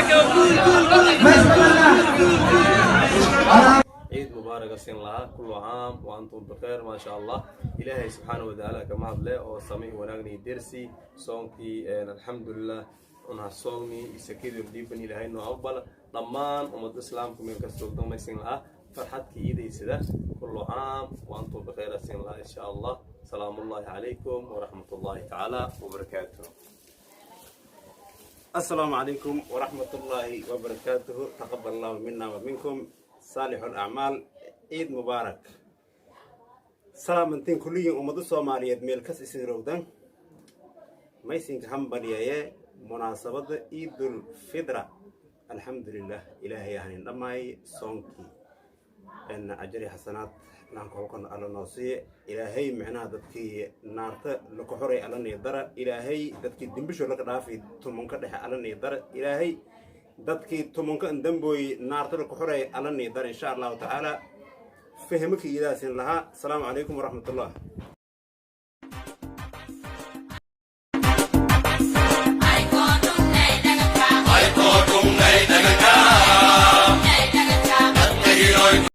Ma ismaqalnaa? Ciid mubaaraka siin lahaa. كل عام وأنتم بخير. Maa sha Allah, Ilaahay subxaana watacaala kama hadle oo sami wanaagni dersi soonkii. Alxamdulilah, unha soogni sakadii dhiiban, Ilaahay noo aqbala. Dhammaan ummadda Islaamka meel kastoo damaysin lahaa farxadka iidaysada. كل عام وأنتم بخير siin lahaa, insha Allah. Salaamu ullahi calaykum waraxmat ullahi tacaala wabarakaatuh. السلام عليكم ورحمة الله وبركاته. تقبل الله منا ومنكم صالح الأعمال. عيد مبارك. Salaamantiin kulliyin ummado Soomaaliyeed meel kas isin rogdan. Maysinka hambalyaye munaasabadda Ciidul Fidra. Alxamdulilah, Ilaahay hanin dhammaay soonkii, ajari xasanaad naanka holkan Alla noo siiye. Ilaahay micnaha dadkii naarta laka xoray Alla nii dara. Ilaahay dadkii dembisho laka dhaafay 10-ka dhexe Alla nii dara. Ilaahay dadkii 10-ka indambooy naarta laka xoray Alla nii dara, insha Allahu tacaala. Fahmaka iidaasin lahaa. Asalaamu calaykum waraxmatullah.